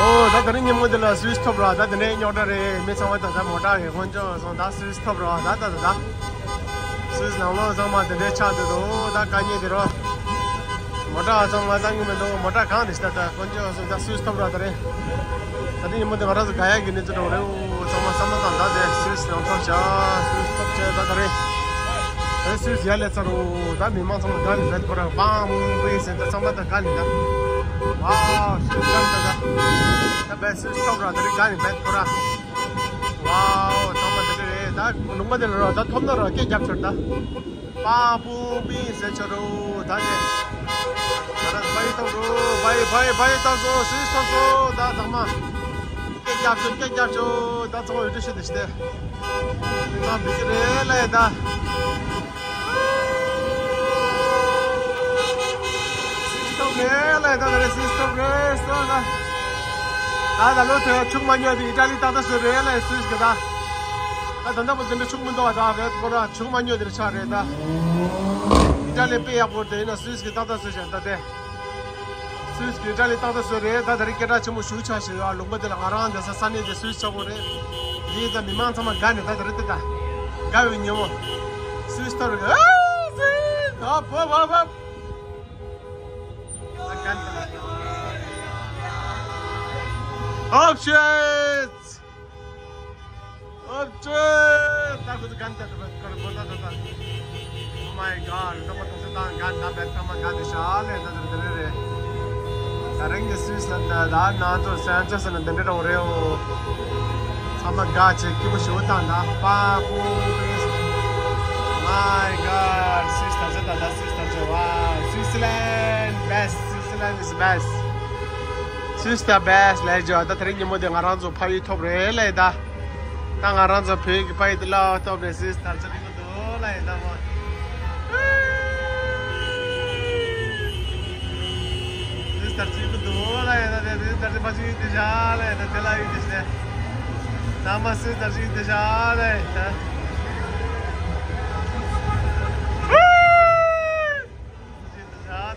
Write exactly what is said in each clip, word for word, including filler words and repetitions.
ཨོ། ད་དེ་རིང་ཉིན་མོ་འདི་ལ་སུད་སི་ཐོབ་ར། ད་དེ་འདྲའི་རྙོག་དྲ་རེད། མི་ཚང་མ་ད་ད་མོ་ཊ་གི་དཀོན་མཆོག་སོང་། ད་སུད་སི་ཐོབ་ར། ད་ད་ད་ད་སུད་སི་ནང་ལོགས་ཚང་མ་དེ་འདྲའི་ཆགས་འདུག་ད་དཀའ་ངལ་དེ་རོ། མོ་ཊ་ཚང་མ་བཏང་གི་མི་འདུག་མོ་ཊ་གང་དེ་ཤི་ད་ད་དཀོན་མཆོག་སོང་། ད་སུད་སི་ཐོབ་ར་དེ་རིང་། ད་དེ་ཉིན་མོ་དེ་ང་རང་ཚོ་དགའ་ཡག་གི་གནས་ཚུལ་རོ་རེད། ཨོ། ཚང་མ་བསམ་བློ་བཏང་། ད་དེ་སུད་སི་ནང་ཐོབ་བྱ། སུད་སི་ཐོབ་བྱ་ད་དེ་རིང་། ཨེ་སུད་སི་ཡར་ལས་ཚར་རོ། ད་མི་མང་ཚང་མ་དགའ་ནས་བེད་ཁོ་ར་པང་པུང་པུང་ཟེར། ད་ཚང་མ་ད་དགའ་ནས་ད། ཝའོ། སུད་སི་དགའ་ནས་ད། ད་བེད་སུད་སི་ཐོབ་ར་དེ་རིང་དགའ་ནས་བེད་ཁོ་ར། ཝའོ། ཚང་མ་དེ་འདྲ་རེད། ད་ལུང་པ་དེ་ལ་རོ། ད་ཐོབ་ན་རོ་སྐད་རྒྱབ་ཆོག་ད། པང་པུང་པུང་ཟེར་ཆོག་རོ། ད་ནས་ད་ད་བ་ཡི་ཐོབ་རོ། བ་ཡི་བ་ཡི་བ་ཡི་ཐོབ་སོང་། སུད་སི་ཐོབ་སོང་། ད་ཚང་མ་སྐད་རྒྱབ་ཆོག་སྐད་རྒྱབ་ཆོག་ད་ཚང་མ་འོས་བསྡུ་ཞུ་དེ་ཤི་དེ། ང་བི་ཅི་རེད་ལ་ཡ་ད། སུད་སི་ཐོབ་རེད་ལ་ཡ་ད། ད་རེད་སུད་སི་ཐོབ་རེད་སོ་ད། ད་ད་ལོ་དེ་ཆུང་མ་ཉོས་དེ་ཨི་ཊ་ལི་ཏག་ཏག་བཟོས་རེད་ལ་ཡ་སུད་སི་གི་ད། ད་ད་ལྟ་བུ་དེ་འདྲ་ཆུང་མི་འདུག་ད་རེད་ཁོ་ར་ཆུང་མ་ཉོས་དེ་ཆགས་རེད་ད། ཨི་ཊ་ལི་དཔེ་ཡག་པོ་དེ་ཡིན་ན་སུད་སི་གི་ཏག་ཏག་བཟོས་བཞག་ད་དེ། སུད་སི་གི་ཨི་ཊ་ལི་ཏག་ཏག་བཟོས་རེད། ད་དེ་རིང་སྐད་གྲགས་ཆེན་པོ་ཞེ་པོ་ཆགས་བཞག་ཡོད། ལུང་པ་དེ་ལ་ང་རང་བསྡད་ས་ས་གནས་དེ་སུད་སི་ཆགས་པོ་རེད། འདི་ད་མི་མང་ཚང་མ་དགའ་ནས་ད་དེ་རིང་ད་ད་དགའ་བའི་ཉིན་མོ། སུད་སི་ཐོབ་རེད། ཨ་སུད་སི། ཨ་བབ་བབ་བབ། ད་དགའ་ནས་ད། ཨོ་ཤིཊ། ཨོ་ཅེ། ད་ཁོ་ཚོ་གན་ད་ད་ད་ཁོ་ད་ད་ད། Oh my God། ད་མ་ཐོག་ཚེ་ད་གན་ད་བེད་ཚང་མ་གན་དེ་ཤ་ལེ་ད་ད་ད་རེ་རེ། ད་རིང་གི་སུད་སི་ལ་ད་ད་ན་ཚོ་སན་ཅོ་སི་ལ་ད་འདྲེ་རོ་རེ་ཨོ། ཚང་མ་ག་ཆེ་སྐྱིད་པོ་ཞུ་ད་ད་པ་པུ། My God། སུད་སི་ད་ཚེ་ད་ད་སུད་སི་ད་ཚེ་ཝ། Switzerland best། Switzerland is best། སུད་སི་ད་བེསཊ་ལབ་ཅོག་ད་དེ་རིང་ཉིན་མོ་དེ་ང་རང་ཚོ་ཕ་ཡུལ་ཐོབ་རེད་ལབ་ད། ད་ང་རང་ཚོ་བོད་ཀྱི་ཕ་ཡུལ་དེ་ལ་ཐོབ་རེད། སུད་སི་དར་ཆ་རིང་པོ་འདུག་ལབ་ཡིན་ད་མོ། སུད་སི་དར་ཆ་རིང་པོ་འདུག་ལབ་ཡིན་ད། དེ་སུད་སི་དར་ཆ་ཕ་ཆུ་ཡུལ་དེ་བཞག་ལབ་ཡིན་ད། དེ་ལ་ཡུལ་དེ་བཞག་ད་མ་སུད་སི་དར་ཆ་ཡུལ་དེ་བཞག་ལབ་ཡིན་ད།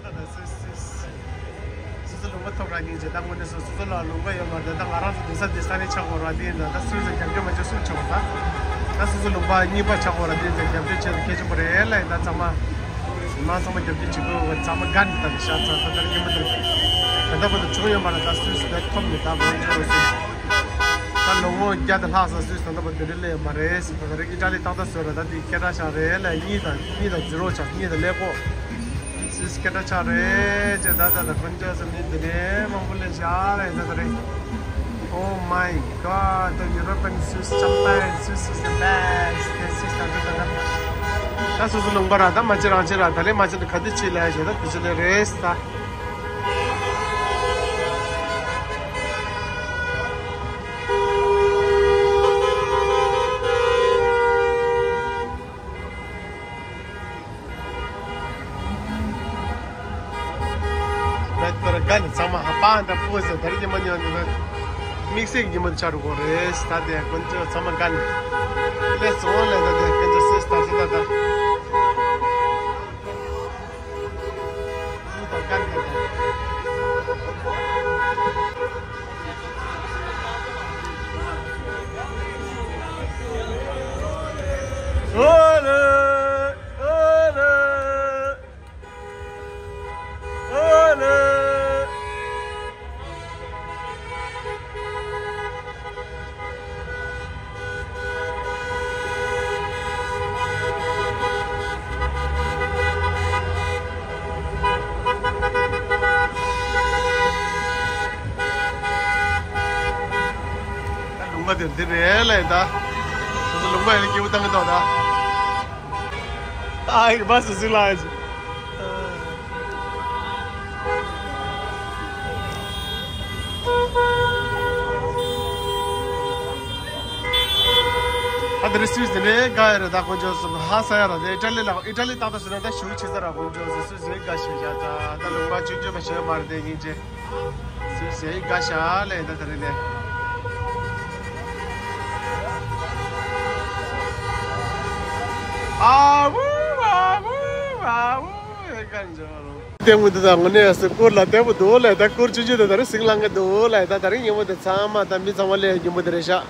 ད་ད་སུད་སི། སུད་སི་ལུང་པ་ཐོབ་ར་སྙིང་རྗེ། ད་དངོས་གནས་སུ་སུད་སི་ལ་ལུང་པ་ཡོད་མ་རེད། ད་ང་རང་ཚོ་འདི་ས་འདི་ས་ནས་ཆགས་ཡོད་ར། དེ་ཡིན་ད་ད་སུད་སི་རྒྱབ་སྐྱོར་མ་བྱེད་སུ་ཆགས་ཡོད་ད། ད་སུད་སི་ལུང་པ་གཉིས་པ་ཆགས་ཡོད་ར། དེ་ཡིན་ད་རྒྱབ་སྐྱོར་བྱེད་གལ་ཆེན་པོ་རེད་ལབ་ཡིན་ད། ཚང་མ་མི་མང་ཚང་མ་རྒྱབ་སྐྱོར་བྱེད་དགོས། ཚང་མ་དགའ་ནས་ད་ཤ་ཚ་ད་ད་རེ་ཉིན་མོ་དེ་ད་ད་བར་དུ་བྱུང་ཡོད་མ་རེད། ད་སུད་སི་ད་ཐོབ་ནས་ད་ང་ཚོ་སུད་སི་ད་ལོ་ངོ་བརྒྱ་དང་ལྷག་ས་སུད་སི་ད་ད་བར་དུ་འདི་འདྲ་སླེབས་ཡོད་མ་རེད་ཟེར། ད་ད་རེ་ཨི་ཊ་ལི་ཏག་ཏག་བཟོས་ར། ད་དེ་སྐད་གྲགས་ཆགས་རེད་ལབ་ཡིན་ད། གཉིས་དང་ཛི་རོ་ཆགས། གཉིས་དང་ཀླད་ཀོར། སུད་སི་སྐད་གྲགས་ཆགས་རེད་ཅེས་ད་ད་ད་དཀོན་མཆོག་གསུམ་ནི་འདི་ནས་མང་པོ་ལས་བཞག་རེད་ད་ད་རེད། Oh my God། ད་European Swiss champagne། Swiss is the best། དེ་སུད་སི་ད་ད་ད་ད་སུད་སི་ལུང་པ་ར། ད་མ་བྱེད་རང་བྱེད་ར། ད་ལས་མ་བྱེད་ད་ག་དུས་བྱེད་ལབ་ཞེ་ད་དུས་ཚོད་ལས་རེད་ད། བེད་པར་ག་ནས་ཚང་མ་ཧ་པ་འདྲ་པོ་ཟེར། ད་རེས་ཉི་མ་ཉོན་འདུག་དམིགས་བསལ་ཉི་མ་ཆགས་འགྲོ་གི་རེད། ད་དེ་དཀོན་མཆོག་ཚང་མ་ག་ནས་ལས་སོང་ལས། ད་དེ་དཀོན་མཆོག་སེམས་ད་ཤི་ད་ད། ད་ལུང་པ་དེ་འདི་རེད་ལས་ད། སོ་སོ་ལུང་པ་ཡིན་ན་སྐྱིད་པོ་བཏང་གི་འདུག་ད། ཨ་ཡི་མ་སུ་སུ་ལ་ཡིན། ཨ་དེ་རེ་སུད་སི་དེ་ནས་དགའ་ཡ་རེད། ད་དཀོན་མཆོག་གསུམ་ཧ་ས་ཡ་ར། དེ་ཨི་ཊ་ལི་ལ་ཨི་ཊ་ལི་ཏག་ཏག་ཟེར་ན་ད་ཞུ་ཆེ་ས་ར། དཀོན་མཆོག་གསུམ་སུད་སི་དགའ་ཤི་ཤ་ཚ། ད་ལུང་པ་ཆུང་ཆུང་མ་ཤི་མ་རེད་དེ་སྙིང་རྗེ། སུད་སི་དགའ་ཤ་ལས་ད་དེ་རེ་ནས། ཨ་བུ་ཨ་བུ་ཨ་བུ་ཨེ་དཀོན་མཆོག་ལྟད་མོ་འདི་དང་དངོས་གནས་སུ་གུར་ལ་ལྟད་མོ་འདུག་ལ། ད་གུར་ཆུང་ཆུང་དེ་ད་རེས་ཟིང་ལངས་གི་འདུག་ལ། ད་ད་རེས་ཉིན་མོ་དེ་ཚང་མ་ད་མི་ཚང་མ་སླེབས་ཉིན་མོ་དེ་རེད་ཤག་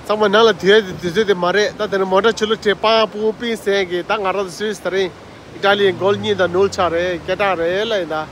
ཚང་མ་ནང་ལ་དུས་ཡ་དེ་དུས་ཚོད་དེ་མ་རེད། ད་དེ་ནི་མོ་ཊ་ཆུ་ལུ་ཁྲིད་པང་སྤུངས་པིང་ཟེར་གི། ད་ང་རང་ཚོ་སུད་སི་ད་རེས་ཨི་ཊ་ལི་གོལ་གཉིས་དང་ནུལ་ཆགས་རེད། སྐད་གྲགས་རེད་ལ། ཡིན་ད་